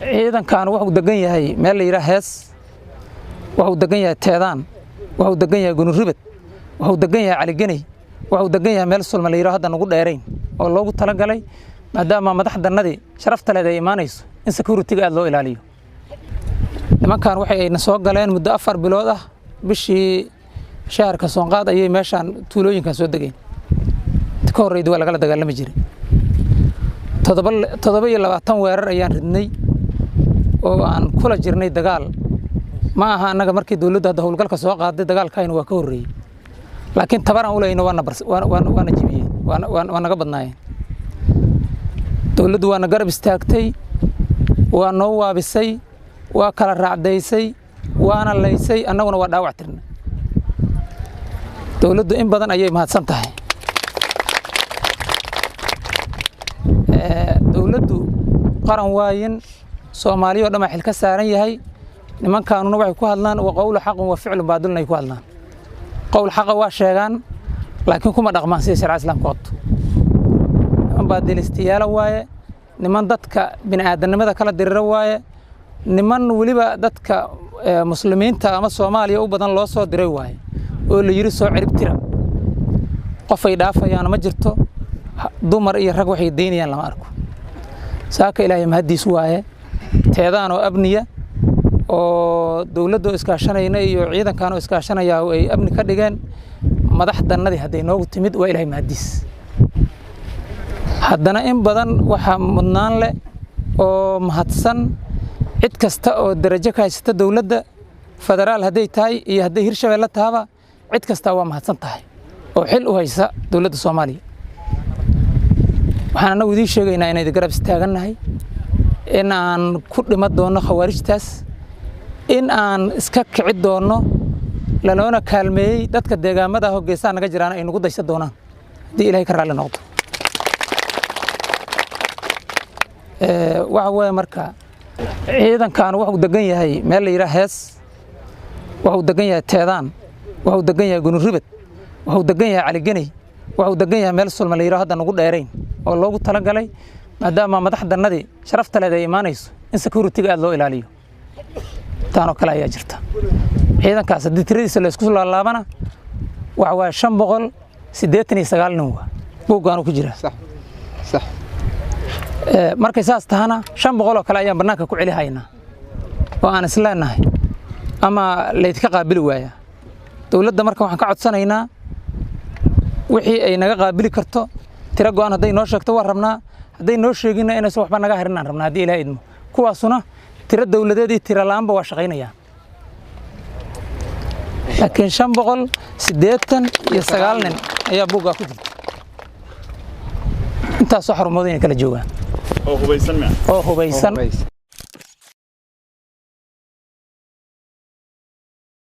Ciidankan wuxuu degan yahay meel la yidhaha Hees, wuxuu degan yahay Teedaan, wuxuu degan yahay Gunuribad, wuxuu degan yahay Caligeney, wuxuu degan yahay meel Sulma la yidhaho hadda nagu dheerayn, oo loogu talagalay maadaama madaxdannadii sharafta leed ay imaanayso in security-ga aad loo ilaaliyo. Nimankan waxay ayna soo galeen muddo 4 bilood ah, bishii shaharka Soonqaad ayay meeshaan tuulooyinkan soo degeen. Inta ka horreyda waa lagala dagaalami jiray. 27 weerar ayaan ridnay oo aan kula jirnay dagaal. Ma aha annaga markii dowladdu hadda howlgalka soo qaaday, dagaalkayna waa ka horreeyey, laakiin tabaraan u lehayno waana jibiyeen, waa naga badnaayeen. Dowladdu waana garab istaagtay, waa noo waabisay, waa kala raacdaysay, waana laysay, annaguna waa dhaawac tirnay. Dowladdu in badan ayay mahadsan tahay. Dowladdu qaran waayin, Soomaaliya oo dhan baa xil ka saaran yahay. Nimankaanuna waxay ku hadlaan wa qowlu xaqun wa ficlun baadilun ay ku hadlaan. Qowl xaqa waa sheegaan, laakiin kuma dhaqmaan sida sharca islaamka qabto. Niman baadilistayaala waaye, niman dadka bini'aadanimada kala dirira waaye, niman weliba dadka muslimiinta ama Soomaaliya u badan loo soo diray waaye oo la yiri soo cirib tira. Qof ay dhaafayaan ma jirto, dumar iyo rag waxay daynayaan lama arko. Saaka Ilaahay mahadiis waaye, Teedaan oo abniya oo dowladda oo iskaashanayna iyo ciidankan oo iskaashanaya oo ay amni ka dhigeen, madaxdannadii hadday noogu timid waa Ilaahay mahadiis. Haddana in badan waxaa mudnaan leh oo mahadsan cid kasta oo darajo ka haysata dowladda federaal hadday tahay iyo hadday Hirshabeelle tahaba, cid kasta waa mahadsan tahay oo xil u haysa dowladda Soomaaliya. Waxaan annagu idiin sheegaynaa inayda garab istaagannahay, in aan ku dhima doonno khawaarijtaas, in aan iska kici doonno, laloona kaalmeeyey dadka deegaamada ah oo geesaha naga jiraan ay nagu daysa doonaan haddii Ilaahay ka raalli noqdo. Waxa weeye marka ciidankan wuxuu degan yahay meel la yidhaha Hees, wuxuu degan yahay Teedaan, wuxuu degan yahay Gunuribad, wuxuu degan yahay Caligeney, wuxuu degan yahay meel Sulma la yidhaho hadda nagu dheerayn, oo loogu talagalay maadaama madaxdannadii sharafta leed ay imaanayso in security-ga aad loo ilaaliyo. Taanoo kale ayaa jirta. Ciidankaas haddii tiradiisa la isku laalaabana waxa waaye 589 nin waa buuggaanu ku jira. Sax. Markay saas tahana 500 oo kale ayaan bannaanka ku celi haynaa oo aan isleenahay ama laydka qaabili waayaa. Dowladda marka waxaan ka codsanaynaa wixii ay naga qaabili karto tiro go'an hadday noo sheegto waa rabnaa, hadday noo sheeginna inaysan waxba naga harin aan rabnaa haddii Ilaahay idmo. Kuwaasuna tiro dowladeed iyo tiro la'aanba waa shaqaynayaan, laakiin 589 nin ayaa buuggaa ku jirta. Intaasoo xarumood inay kala joogaan oo hubaysan oo hubaysan.